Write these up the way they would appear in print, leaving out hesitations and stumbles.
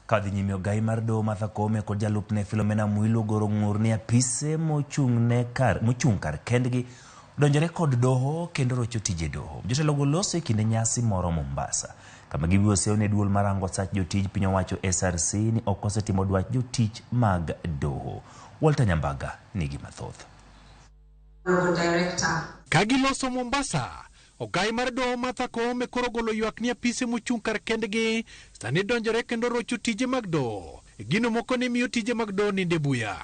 Kadhi nyime ogai mar doho Martha Koome kod jalupne Philomena Mwilu ogoro ng'ur ni apise mochung' kar, mochung' kar kendgi odonjore kod doho kendo rocho tije doho. Jotelogo loso e kinde nyasi moro Mombasa, kama giwiyo seyo ne duol marango sach jotij piny owacho SRC ni ok osetimo dwach jotich mag doho. Walter Nyambaga nigi mathoth. Ka giloso Mombasa, ogai mar doho Martha Koome koro golo ywak ni apise mochung' kar kendgi sani donjore kendo rocho tije mag doho. Gino moko ne miyo tije mag doho ninde buya.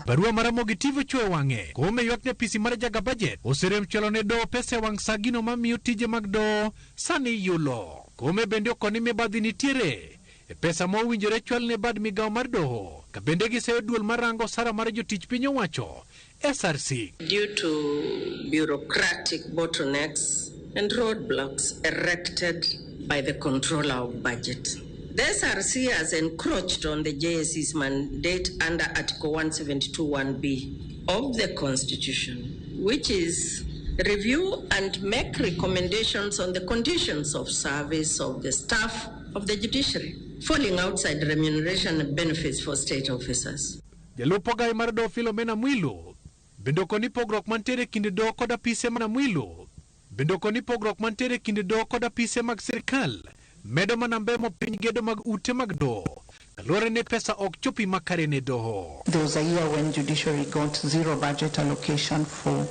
Barua mar Ramogi TV ochuoyo wang'e. Koome ywak ni apisi mar Jaga Budget oserem chwalo ne doho pesa e wang' sa gino mamiyo tije mag doho sani yulo. Koome bende okoni mibadhi nitiere e pesa ma owinjore chwal ne bad migawo mar doho ka bende giseyo duol mar rango osara mar jotich piny owacho SRC. Due to bureaucratic bottlenecks and roadblocks erected by the controller of budget. The SRC has encroached on the JSC's mandate under Article 172.1b of the Constitution, which is review and make recommendations on the conditions of service of the staff of the judiciary, falling outside remuneration and benefits for state officers. Jalup ogai mar doho Philomena Mwilu bende okoni pogruok mantiere e kind doho kod apise mana Mwilu bende okoni pogruok mantiere e kind doho kod apise mag sirkal medo mana mbemo piny gedo mag ute mag doho kaluwore ni pesa ok chopi makare ne doho. There was a year when judiciary got zero budget allocation for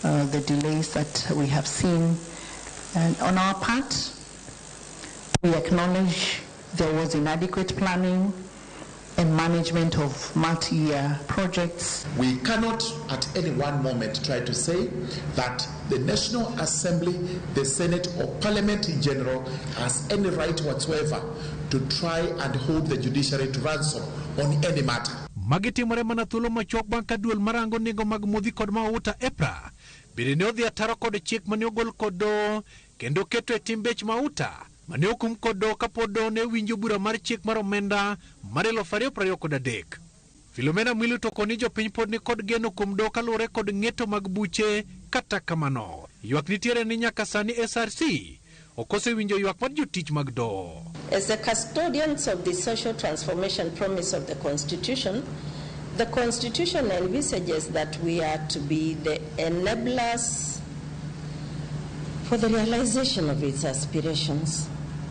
the delays that we have seen. And on our part, we acknowledge there was inadequate planning and management of multi-year projects. We cannot at any one moment try to say that the National Assembly, the Senate or Parliament in general has any right whatsoever to try and hold the judiciary to ransom on any matter. Magi timore mana thuolo machuok bang' ka duol marango nengo mag modhi kod mauta EPRA bende ne odhi ataro kod chik mane ogol kod doho kendo keto e tim bech mauta mane okum kod doho kapod doho ne winjo bura mar chik mar omenda mar 2023. Philomena Mwilu to koni jopiny pod ni kod geno kuom doho kaluwore kod ng'eto mag buche kata kamano. Ywak nitiere ni nyaka sani SRC ok osewinjo ywak mar jotich mag doho. As the custodians of the social transformation promise of the Constitution envisages that we are to be the enablers for the realization of its aspirations.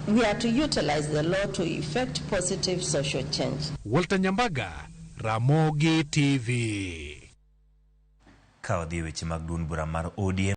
We are to utilize the law to effect positive social change. Walter Nyambaga, Ramogi TV. Ka wadhi e weche mag duond bura mar ODM.